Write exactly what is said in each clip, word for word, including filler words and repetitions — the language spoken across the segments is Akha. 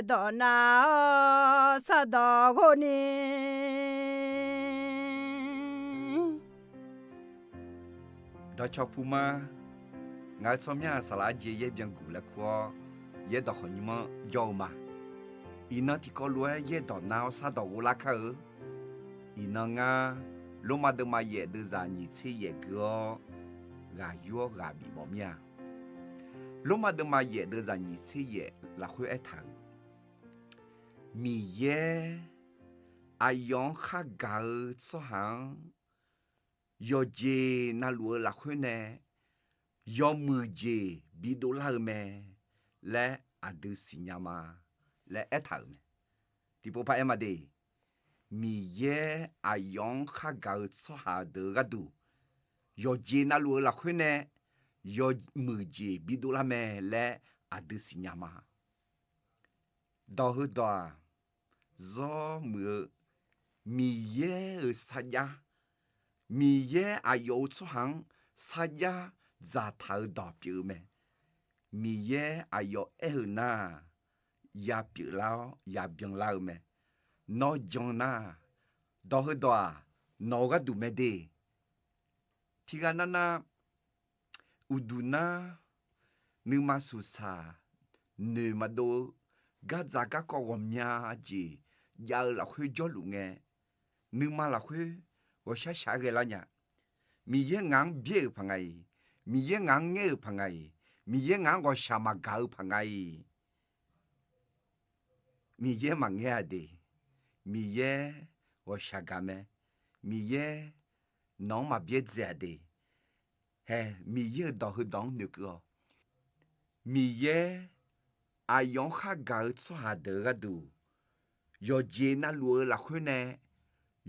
dawq nav-awr sardawq ghov ni. Dawqcawq puma, ngaq-euq tsawrmyanr-aq, saqlaq arjeq yaer byanguq laer kur-awr, yaerdawq khawqnymr-anr jawr-eu ma. Iqnan tiqkawv lof-aer yaerdawq nav-awr sardawq ghov lar kar-eu. Iqnan ngar, Lormav deuvma yaef deuvzaq nyiq tser yaef gui-awr, ghaq yur-awr ghaq bif mawf mir-a. Lormav deuvma yaef deuvzaq nyiq tser yaef lafkhoer aertaq-euq, Miqyaer aqyawf-anr khargaq-eu tsawrhaq-anr yawqjeq navluf-eu lafkhoer nae yawmuiq jeq bidov lar-eu mae laer aqdui siqnya ma laer aertaq-euq mae. Tiqpov par aer ma de, Miqyaer aqyawf-anr khargaq-eu tsawrhaq deuq-eu gharduq, yawqjeq navluf-eu lafkhoer nae yawmuiq jeq bidov lar mae laer aqdui siqnya ma. Dawq heudawq-aq, zawr muiq-eu Miqyaer-euq sarjax, Miqyaer aqyawf-euq tsawrhaq-anr sarjax dzaqtaq-eu dawq pyeuf-eu mae. Miqyaer aqyawf aer-eu nar-aq, yapyeuf lar-awr yabyan lar-eu mae. Nawr jan nar-aq, dawq heudawq-aq, nawq-eu gharduq mae de. Tiqghaq navnav, uqduq nar, nuima suqsaq noeq maqdov-eu, gardzaq garkawv ghawqmya jeq jav-eu lafkhoer jawrluf ngae, nuima lafkhoer ghawqshaq shaq-aer ghae lar nya. Miqyaer ngaq-anr byaer-euq paq nga-iq, Miqyaer ngaq-anr ngaer-euq paq nga-iq, Miqyaer ngaq-anr ghawqshaq maqgaq-eu paq nga-iq, Miqyaer maqngaer-a de. Miqyaer ghawqshaq gaq mae. Miqyaer nawq-anr maqbyaer dzae-a de. Hae, Miqyaer-euq dawq heudawq-anr noeqkeuv-awq. Miqyaer aqyawf-anr khargaq-eu tsawrhaq deuq-eu gharduq, yawqjeq navluf-eu lafkhoer nae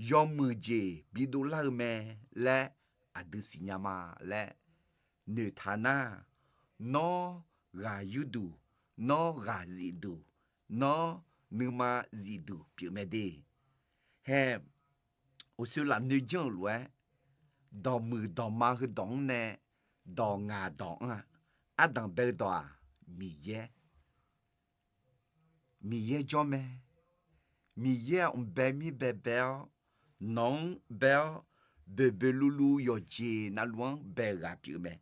yawmuiq jeq bidov lar-eu mae laer aqdui siqnya ma laer noeqtaq nar, nawr ghaq yurduq, nawr ghaq zifduq, nawr nuima zifduq pyeuf mae de. Hae, uqshoe lafnoe janr-euq lof-aer, dawqmuiq dawqma heudawq-anr nae dawq ngaq dawq anr-a. Ardanq bae-eu dawq-aq, Miqyaer. Miqyaer jawr mae. Miqyaer-aq, mq bae mir bae bae-awr, nawq-anr bae-awr, boeqboeq luvluv yawqjeq navluf-anr bae-euq ghaq pyeuf mae.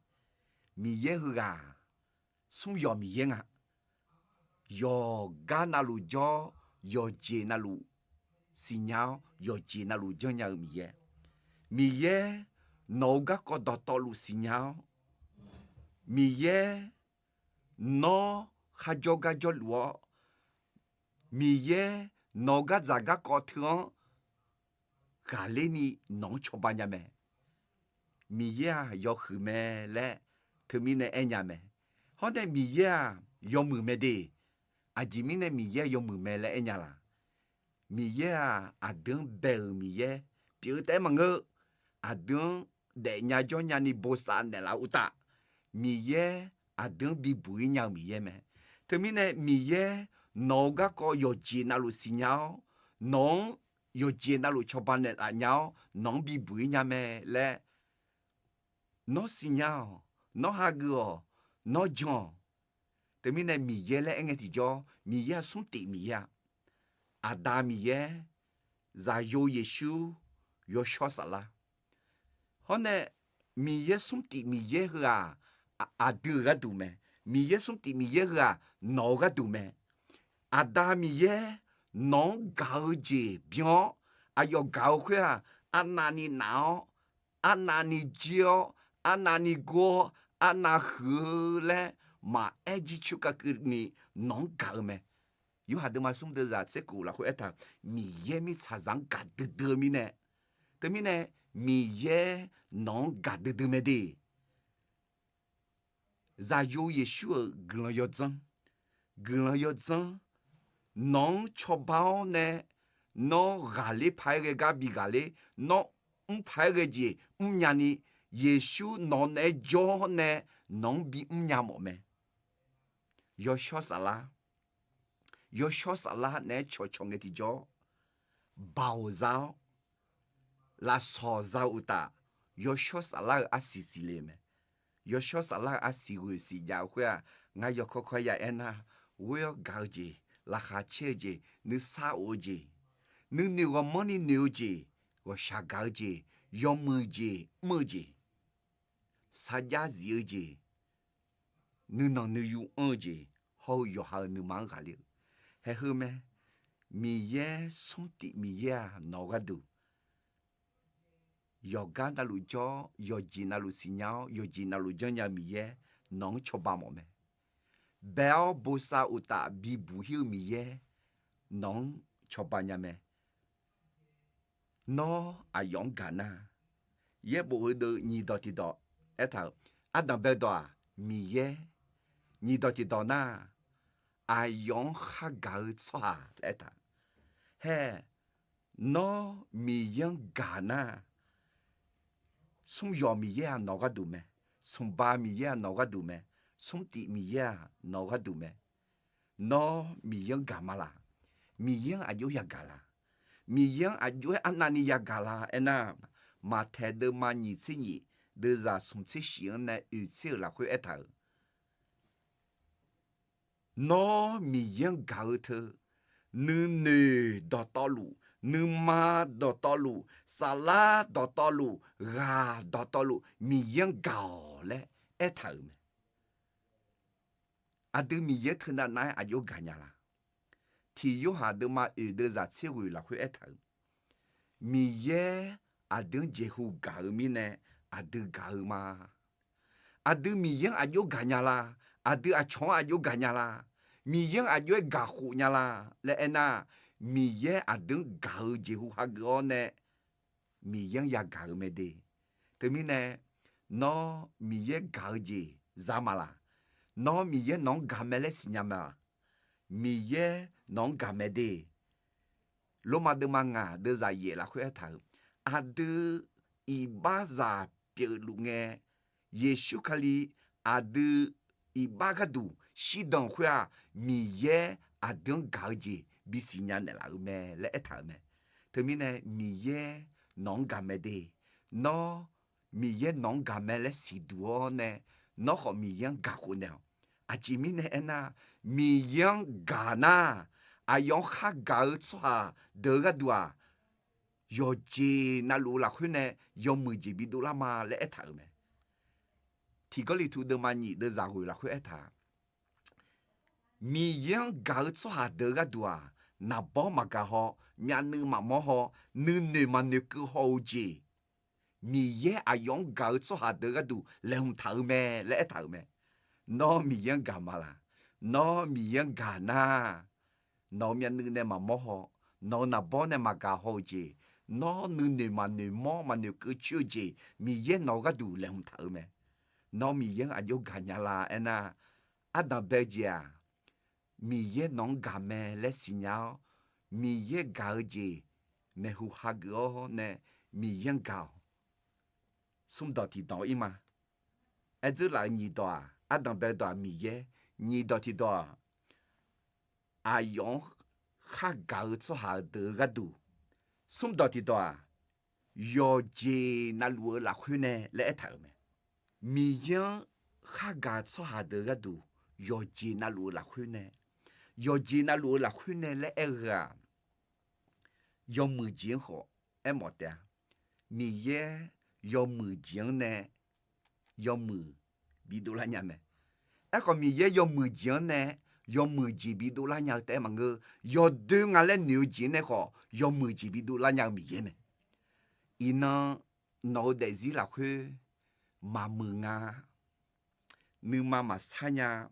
Miqyaer heughaq smr yawq Miqyaer nga. Yawqgar navluf jawr, yawqjeq navluf siqnya-awr, yawqjeq navluf janrnya-eu Miqyaer. Miqyaer nawq-eu garkawv dawqtawvluf siqnya-awr, Miqyaer nawr kharjawr gar jawrluf-awr, Miqyaer nawq-eu gardzaq garkawv teu-anr ghaqler ni nawq-anr cawba nya mae. Miqyaer-aq yawhuiq mae laer teumirnae aernya mae. Hawr nae Miqyaer-aq yawmuiq mae de. Aqjeq mirnae Miqyaer yawmuiq mae laer aernya laq? Miqyaer-aq aqdui-anr bae-euq Miqyaer pyeuf-eu taef-aer maqngeur. Aqdui-anr daefnya jawrnya ni bosav naeqlaf-eu uqtaf, Miqyaer aqdui-anr bibuq-ir nya-eu Miqyaer mae. Teumirnae Miqyaer nawq-eu garkawv yawqjeq navluf siqnya-awr, nawq-anr yawqjeq navluf cawba naeqlaf nya-awr, nawq-anr bibuq-ir nya mae laer nawr siqnya-awq, nawr hageuf-awq, nawr jan-awq. Teumirnae Miqyaer laer aer ngae tiqjawr, Miqyaer-aq smrtif Miqyaer-a. Aqda Miqyaer, Zaqyo Yeqsur, Yawshawr Saflar. Hawr nae Miqyaer smrtif Miqyaer heu-aq, aqdui-euq gharduq mae. Miqyaer smrtif Miqyaer heu-aq, nawq-eu gharduq mae. Aqda Miqyaer nawq-anr gaq-eu jeq byan-awr, aqyawf gaq-eu khoer-aq, arnavni naf-awr, arnavni jir-awr, arnavni gor-awr, arnav huiq-eu laer maqaer jircoer kakeuv ni nawq-anr gaq-eu mae. Yorhaq deuvma smr deuvzaq tser kof lafkhoer aertaq, Miqyaer mirtsaqzaq-anr gaq duidui-eu mirnae. Teumirnae Miqyaer nawq-anr gaq duidui mae de. Zaqyo Yeqsur-euq guiqlanq yawdzanr, guiqlanq yawdzanr, nawq-anr cawba-awr nae, nawr ghaqler paq-aer ghae gar bi ghaqler, nawr mr paq-aer ghae jeq mrnya ni, Yeqsur nawq naeq-aer jawr-awr nae nawq-anr bimr nya mawf mae. Yawshawr Saflar, Yawshawr Saflar naeq-aer cawqcawq ngae tiqjawr, baoq za-awr lafsawq za-eu uqtaf, Yawshawr Saflar-euq arsiq siqle mae. Yawshawr Saflar-euq arsiq ghoeq siqjav-eu khoer-aq, ngar yawkawr kawr ya aernar, ghoer-awr gaq-eu jeq laqkhaq caer-eu jeq, nuisar of-eu jeq, nuinoeq ghawqmanrni noeq-eu jeq, ghawqshaq gaq-eu jeq, yawmuiq jeq mr-eu jeq, sarjax zif-eu jeq, nuinanq nuiyu anr-eu jeq, hawr-eu yawqha-euq nuima-anr ghaqler-eu. Haeq heu mae, Miqyaer smr tif Miqyaer-aq nawq-eu gharduq, yawqgar navluf jawr-awr yawqjeq navluf siqnya-awr yawqjeq navluf janrnya-eu Miqyaer nawq-anr cawba mawf mae. Bae-awr bosav uqtaf bibuq hir-eu Miqyaer nawq-anr cawba nya mae. Nawr aqyawf-anr gaq nar, yaerbof heudeuq nyiq dawq tiqdawq aertaq-euq, ardanq bae dawq-aq Miqyaer, nyiq dawq tiqdawq nar, aqyawf-anr khar gaq-eu tsawrhaq laer aertaq. Hae, nawr Miqyaer-anr gaq nar, smr yawq Miqyaer-aq nawq-eu gharduq mae, smq ba Miqyaer-aq nawq-eu gharduq mae, smr tif Miqyaer-aq nawq-eu gharduq mae. Nawr Miqyaer-anr gaq ma laq? Miqyaer-anr aqjox yagaq laq? Miqyaer-anr aqjox-aer arnavni yagaq laq aernar, Maqtaeq deuvma nyiq tser nyiq, deuvzaq smq tser shif-anr nae oeq tser-euq lafkhoer aertaq-euq, nawr Miqyaer-anr gaq-eu teu, nuinoeq dawqtawvluf, nuima dawqtawvluf, saflar dawqtawvluf, ghaq dawqtawvluf Miqyaer-anr gaq-awq laer aertaq-euq mae. Aqdui Miqyaer teunav nav-aer aqjox gaq nya la? Tiq Yorhaq deuvma oeq deuvzaq tser ghoeq lafkhoer aertaq-euq, Miqyaer aqdui-anr jeqhu gaq-eu mirnae aqdui gaq-eu ma. Aqdui Miqyaer-anr aqjox gaq nya la? Aqdui aqcawq-anr aqjox gaq nya la? Miqyaer-anr aqjox-aer gaq khof nya la laer aernar, Miqyaer aqdui-anr gaq-eu jeqhu hageuf-awr nae Miqyaer-anr yagaq-eu mae de. Teumirnae, nawr Miqyaer gaq-eu jeq za ma laq? Nawr Miqyaer nawq-anr gaq mae laer siqnya ma laq? Miqyaer nawq-anr gaq mae de. Lormav deuvma ngaq deuvzaq yaef lafkhoer aertaq-euq, aqdui iqbaxzaq pyeufluf ngae, Yeqsur Kali aqdui iqbax gharduq shirdan khoer-aq, Miqyaer aqdui-anr gaq-eu jeq bisiq nya naeqlaf-eu mae laer aertaq-euq mae. Teumirnae Miqyaer nawq-anr gaq mae de. Nawr Miqyaer nawq-anr gaq mae laer siqduq-awr nae, nawr khawf Miqyaer-anr gaq khof naeq-awq. Aqjeq mirnae aernar, Miqyaer-anr gaq nar, aqyawf-anr khar gaq-eu tsawrhaq deuq-eu gharduq-aq, yawqjeq navluf-eu lafkhoer nae yawmuiq jeq bidov lar ma laer aertaq-euq mae. Tiq Gawrliqtu deuvma nyiq deuvzaq ghoeq lafkhoer aertaq, Miqyaer-anr gaq-eu tsawrhaq deuq-eu gharduq-aq, naqbawr maqgaq haw, myavnuiv maqmawr haw, nuinoeq maqnoeqkeuv haw-eu jeq, Miqyaer aqyawf-anr gaq-eu tsawrhaq deuq-eu gharduq laeqhmq taq-eu mae laer aertaq-euq mae. Nawr Miqyaer-anr gaq ma laq? Nawr Miqyaer-anr gaq nar, nawq-euq myavnuiv nae maqmawr haw, nawq-euq naqbawr nae maqgaq haw-eu jeq, nawr nuinoeq maqnoeq mawr maqnoeq keuv coer-eu jeq, Miqyaer nawq-eu gharduq laeqhmq taq-eu mae. Nawr Miqyaer-anr aqjox gaq nya la aernar, ardanq bae-eu jeq-aq, Miqyaer nawq-anr gaq mae laer siqnya-awr, Miqyaer gaq-eu jeq maeqhu hageuf-awr nae Miqyaer-anr gaq-awq. Smrdawq tiqdawq ir ma. Aerdzeur laf-euq nyiq dawq-aq, ardanq bae-eu dawq-aq Miqyaer, nyiq dawq tiqdawq-aq, aqyawf-anr khar gaq-eu tsawrhaq-eu deuq-eu gharduq, smrdawq tiqdawq-aq, yawqjeq navluf-eu lafkhoer nae laer aertaq-euq mae. Miqyaer-anr khar gaq-eu tsawrhaq deuq-eu gharduq, yawqjeq navluf-eu lafkhoer nae, yawqjeq navluf-eu lafkhoer nae laer aer-eu ghaq, yawmuiq jeq-anr khawf aermawf taef-a. Miqyaer yawmuiq jeq-anr nae yawmuiq bidov lar nya mae. Aerkhawf, Miqyaer yawmuiq jeq-anr nae yawmuiq jeq bidov lar nya-eu taef-aer maqngeur. Yawdoer nga laer noeq-eu jeq-anr nae khawf, yawmuiq jeq bidov lar nya-eu Miqyaer mae. Iqnan nawq-eu daefzir lafkhoer maqmuiq nga, nuima maqsar nya,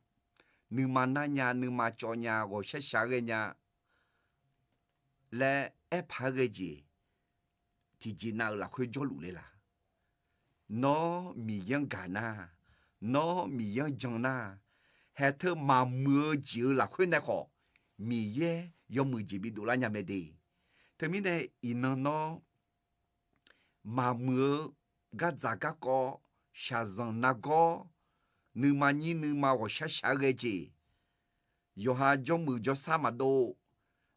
nuima nar nya, nuima cawv nya, ghawqshaq shaq ghae nya laer aerpaq-aer ghae jeq, tiqjeq nav-euq lafkhoer jawrluf le laq? Nawr Miqyaer-anr gaq nar, nawr Miqyaer-anr jan nar, haeq teu maqmuiq-eu jeq-euq lafkhoer nae khawf, Miqyaer yawmuiq jeq bidov lar nya mae de. Teumirnae iqnan nawr maqmuiq-eu gardzaq garkawv, shaqzanq nargawr, nuima nyir nuima ghawqshaq shaq-aer ghae jeq, yawqha jawrmuiq jawrsar maqdov,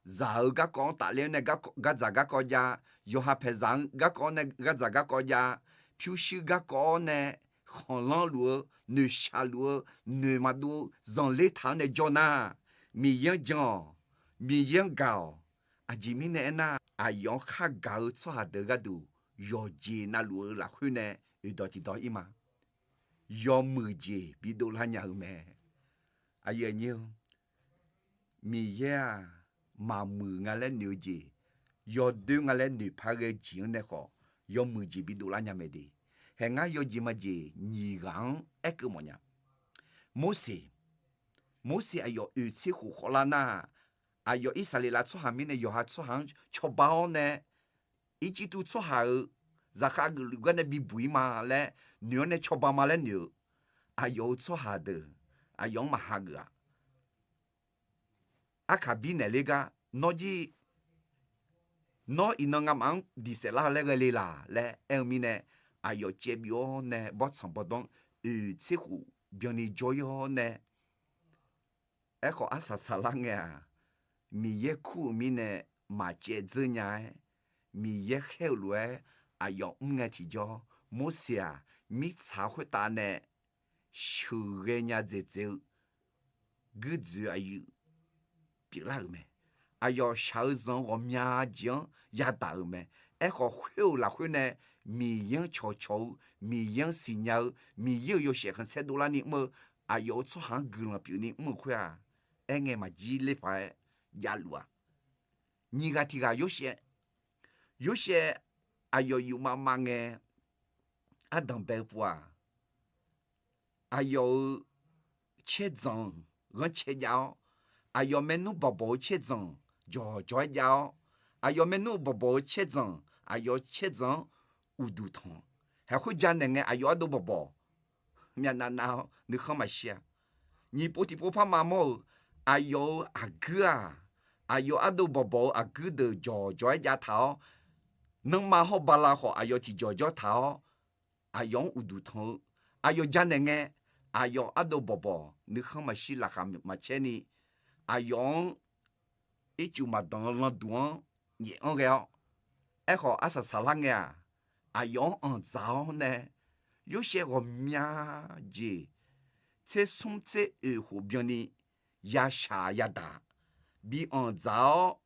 zaq-euq garkawv-anr tafler-awr nae gardzaq garkawv jav, yawqha paeqzaq-anr garkawv-awr nae gardzaq garkawv jav, pyurshuir garkawv-awr nae khanqlanr luf-eu, noeqshaq luf-eu, noeq maqdov-eu zanqler taq-anr nae jawr nar, Miqyaer-anr jan-awq. Miqyaer-anr gaq-awq. Aqjeq mirnae aernar, aqyawf-anr khar gaq-eu tsawrhaq deuq gharduq yawqjeq navluf-eu lafkhoer nae oeqdawq tiqdawq ir ma. Yawmuiq jeq bidov lar nya-eu mae. Aqyuif aqnyir-or, Miqyaer-aq, maqmuiq nga laer noeq-eu jeq, yawdoer nga laer noeqpar ghae-eu jeq-anr nae khawf, yawmuiq jeq bidov lar nya mae de. Haeq ngar yawjeq majeq nyiq ghaq-anr aerkeuv mawfnya. Morseq, Morseq aqyawf oeq tser khof khawvlar nar, aqyawf Irsaqleqlav tsawrhaq mirnae yawqha tsawrhaq-anr cawba-awr nae, Irjirtuv tsawrhaq-euq zaqkhav geufluf gar nae bibuq ir ma laer noeq-awr nae cawba ma laer noeq-eu, aqyawf-euq tsawrhaq deuq aqyawf-anr maqhageuf-a. Arkaq birnaeq ler gar, nawr jir, nawr iqnan ngamaf-anr diq saef lar-eu laer ghae le laq laer aer-eu mirnae, aqyawf caev byov-awr nae bawrtsanq bawrdanr oeq tser khof byanni jawr-ir-awr nae, aerkhawf arsaq saqlar ngae-aq, Miqyaer kur-euq mirnae maqcaev dzeur nya-aer, Miqyaer khaer-eu lof-aer aqyawf mr ngae tiqjawr, Morseq-aq, mirtsaq khoertav nae sheuqghae nya dzaeqdzaeq-eu guirdzoeq aqyuif pyeuflar-euq mae. Aqyawf shaq-eu zanq-eu ghawqmya jeq-anr yadaq-euq mae. Aerkhawf, khoer-euq lafkhoer nae Miqyaer-anr cawqcawq-eu, Miqyaer-anr siqnya-eu, Miqyaer-euq yawshaef khanqsaer dovlarni mr-eu, aqyawf-euq tsawrhaq-anr guiqlanq pyeufni mr-euq khoer-aq, aer ngae maqjir ler paq-aer javluf-aq. Nyiq ghaq tiq ghaq Yorsaev, Yorsaev aqyawf yufmav mav ngae, ardanq bae-eu pov-aq, aqyawf-euq caerdzanq ghanrcae jav-awr, aqyawf maernmr bawqbawq-eu caerdzanq jawqjawq-aer jav-awr, aqyawf maernmr-eu bawqbawq-eu caerdzanq, aqyawf caerdzanq-anr uqduq tanq. Haeq khoer janaeq ngae aqyawf ardov bawqbawq myavnav nav-awr nuikhanr maqshir-a. Nyiq pov tiqpov par maqmawr-euq, aqyawf-euq aqguir-aq, aqyawf ardov bawqbawq-eu aqguir deuq jawqjawq-aer jav taq-awr, nanrma hawr bala khawf aqyawf tiqjawq jawr taq-awr, aqyawf-anr uqduq tanq-eu, aqyawf janaeq ngae, aqyawf ardov bawqbawq nuikhanr maqshir laqkhaq maqcaer ni, aqyawf-anr ircuf maqdanq-eu landuq-anr nyaef anr ghae-awr, aerkhawf arsaq saqlar ngae-aq, aqyawf-anr anqdzaq-awr nae, Yorsaev ghawqmya jeq tser smr tser oeq khof byanni yashaq yadaq bi anqdzaq-awr,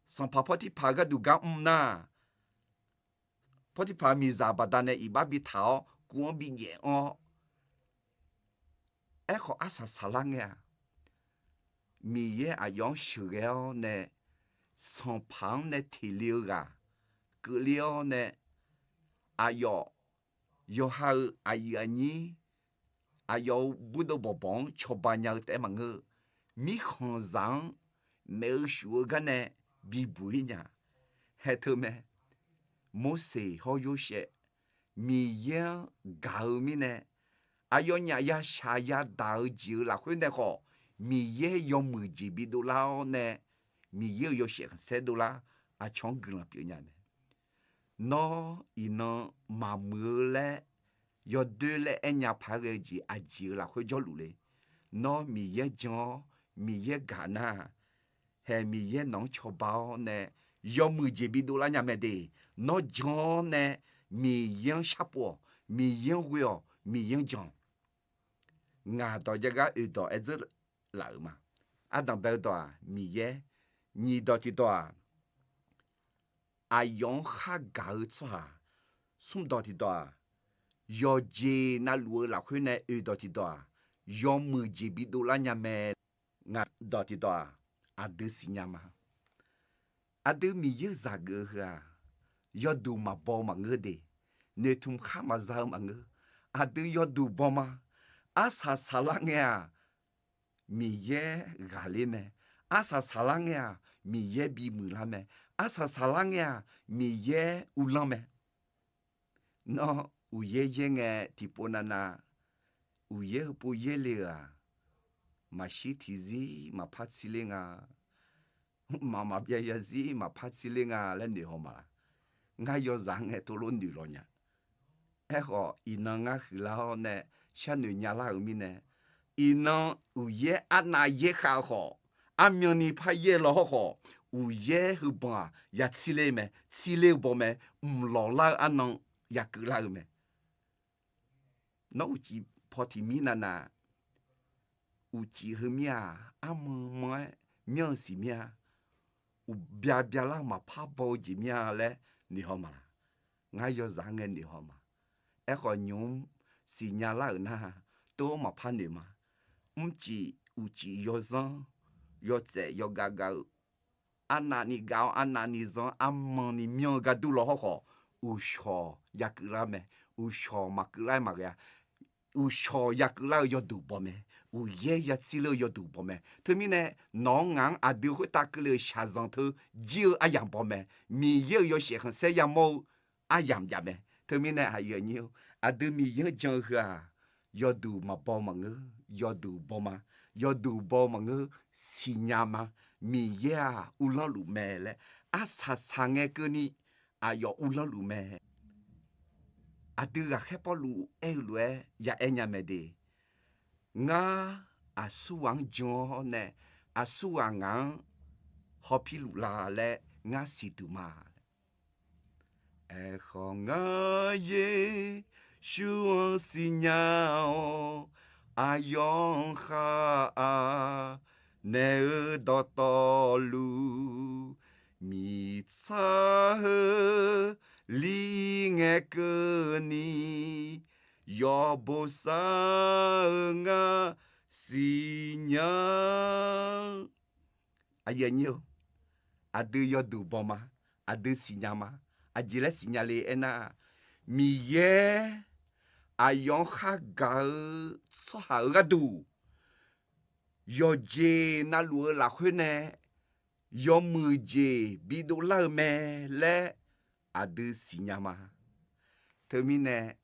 sanqpaq Pawrtirpaq gharduq gar mr nar, Pawrtirpaq miqzaq baqdanae iqbax bi taq-awr kuv-anr bi nyaef anr-awr, aerkhawf arsaq saqlar ngae-aq, Miqyaer aqyawf-anr sheuqghae-awr nae, sanqpaq-anr nae teq le-eu ghaq keuvle-awr nae, aqyawf yawqha-euq aqyuif aqnyir, aqyawf-euq burdov bawqbawq-anr cawba nya-eu taef-aer maqngeur-eu, mirkhanqzaq-anr maef-eu shuf-eu gar nae bibuq-ir nya. Haeq teu mae, Morseq hawr Yorsaev Miqyaer-anr gaq-eu mirnae, aqyawfnyaf yashaq yadaq-eu jeq-euq lafkhoer nae khawf, Miqyaer yawmuiq jeq bidov lar-awr nae, Miqyaer-euq yawshaef khanqsaer dovlar, aqcawq-anr guiqlanq pyeuf nya mae. Nawr iqnan maqmuiq-eu laer yawdoer laer aernya paq-aer ghae-eu jeq aqjeq-euq lafkhoer jawrluf le. Nawr Miqyaer jan-awr Miqyaer gaq nar, haeq Miqyaer nawq-anr cawba-awr nae yawmuiq jeq bidov lar nya mae de. Nawr jan-awr nae Miqyaer-anr sharpov-awq, Miqyaer-anr ghoe-awq, Miqyaer-anr jan-awq. Ngaq dawq jav gar oeq dawq aer dzeur laf-euq ma. Ardanq bae-eu dawq-aq Miqyaer, nyiq dawq tiqdawq-aq, aqyawf-anr khar gaq-eu tsawrhaq, smr dawq tiqdawq-aq, yawqjeq navluf-eu lafkhoer nae oeq dawq tiqdawq-aq, yawmuiq jeq bidov lar nya mae. Ngaq dawq tiqdawq-aq, aqdui siqnya ma. Aqdui Miqyaer-euq zaq geuf-eu heu-aq, yawduq maqbaw-eu maqngeur de, noeqtmq khar maqza-eu maqngeur. Aqdui yawduq baw ma. Arsaq saqlar ngae-aq, Miqyaer ghaqler mae. Arsaq saqlar ngae-aq, Miqyaer bimuiq lar mae. Arsaq saqlar ngae-aq, Miqyaer uvlanr mae. Nawr uqyaer yaer ngae tiqpov navnav, uqyaer heupov yaer le-euq-aq, maqshir tiqzir maqpar tser ler nga. Mqmaq maqbyav yazir maqpar tser ler nga laer noeq haw ma laq? Ngar yawzaq ngae tov lof noeq law nya. Aerkhawf, iqnan ngar huiqlar-awr nae sharnoeq nya lar-euq mirnae, iqnan uqyaer arnav yaer khav-eu khawf, armyanni par yaer law hawr khawf, uqyaer heu banq-aq ya tser ler mae, tser ler-eu baw mae, mqlawq lar-eu arnan ya keuvlar-eu mae. Nawr uqcif paw tiq mir navnav, uqcif heumir-aq, arman man-aer myanr-eu siq mir-a. Uqbya byalar-eu maqpar baw-eu jeq mir-a laer noeqhaw ma laq? Ngar yawzaq-anr ngae noeqhaw ma. Aerkhawf, nymq-mr siqnya lar-euq nar, tov-anr maqpar noeq ma. Mrcif uqcif yawzanr, yawtsaef yawgav gav-eu, arnavni gav-awr arnavni zanr-awr armanni myanr-eu gardur law hawrkhawf, uqshawq ya keuvlar mae. Uqshawq maqkeuv lar-aer maqghae-a. Uqshawq ya keuvlar-eu yawduq baw mae. Uqyaer ya tsirler-eu yawduq baw mae. Teumirnae, nawq-anr ngaq-anr aqdui khoertav keuvle-euq shaqzanq teu jir-eu aryamq baw mae. Miqyaer-euq yawshaef khanqsaer yamawr-eu aryamq jav mae. Teumirnae aqyuif aqnyir-or, aqdui Miqyaer-anr jan-eu heu-aq, yawduq maqbaw maqngeur, yawduq baw ma. Yawduq baw maqngeur, siqnya ma. Miqyaer-aq uvlanr luf mae laer, arsaq saqngae keuvni aqyawf uvlanr luf mae. Aqdui ghaqkhaer Pawrluv aer-eu lof-aer ya aer nya mae de. Ngar aqsurghaq-anr jan-awr nae, aqsurghaq ngaq-anr hawpir luf la laer ngar siqduq ma. Aerkhawf, ngar Yeqsur-anr siqnya-awr, aqyawf-anr khar-aq, naeq-eu dawqtawvluf, miqtsaq heu-ir ngae keuvni, yawbo sar-eu ngar siqnya. Aqdui yawduq baw ma. Aqdui siqnya ma. Aqjeq laer siqnya le aernar, Miqyaer aqyawf-anr khar gaq-eu tsawrhaq-euq gharduq, yawqjeq navluf-eu lafkhoer nae yawmuiq jeq bidov lar-eu mae laer aqdui siqnya ma. Teumirnae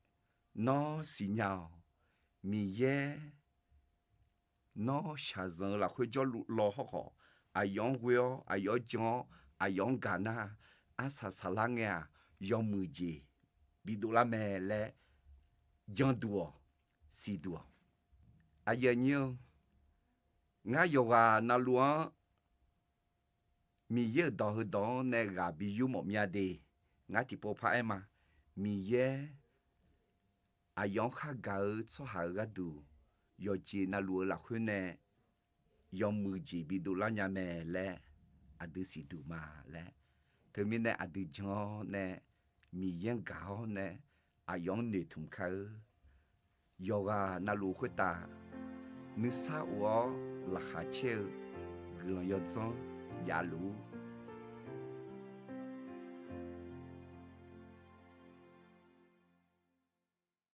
nawr siqnya-awq. Miqyaer nawr shaqzanq-eu lafkhoer jawrluf law hawrkhawf, aqyawf-anr ghoe-awr, aqyawf-anr jan-awr, aqyawf-anr gaq nar, arsaq saqlar ngae-aq, yawmuiq jeq bidov lar mae laer janduq-awq, siqduq-awq. Aqyuif aqnyir-or, ngar yawqghaq navluf-anr Miqyaer-euq dawq heudawq-anr nae ghaq bi yur mawf mya de. Ngar tiqpov par aer ma. Miqyaer aqyawf-anr khar gaq-eu tsawrhaq-euq gharduq, yawqjeq navluf-eu lafkhoer nae yawmuiq jeq bidov lar nya mae laer aqdui siqduq ma laer. Teumirnae aqdui jan-awr nae, Miqyaer-anr gaq-awr nae, aqyawf-anr noeqtmq kar-eu yawqghaq navluf khoertav nuisar of-awr laqkhaq caer-eu guiqlanq yawdzanr javluf-ur.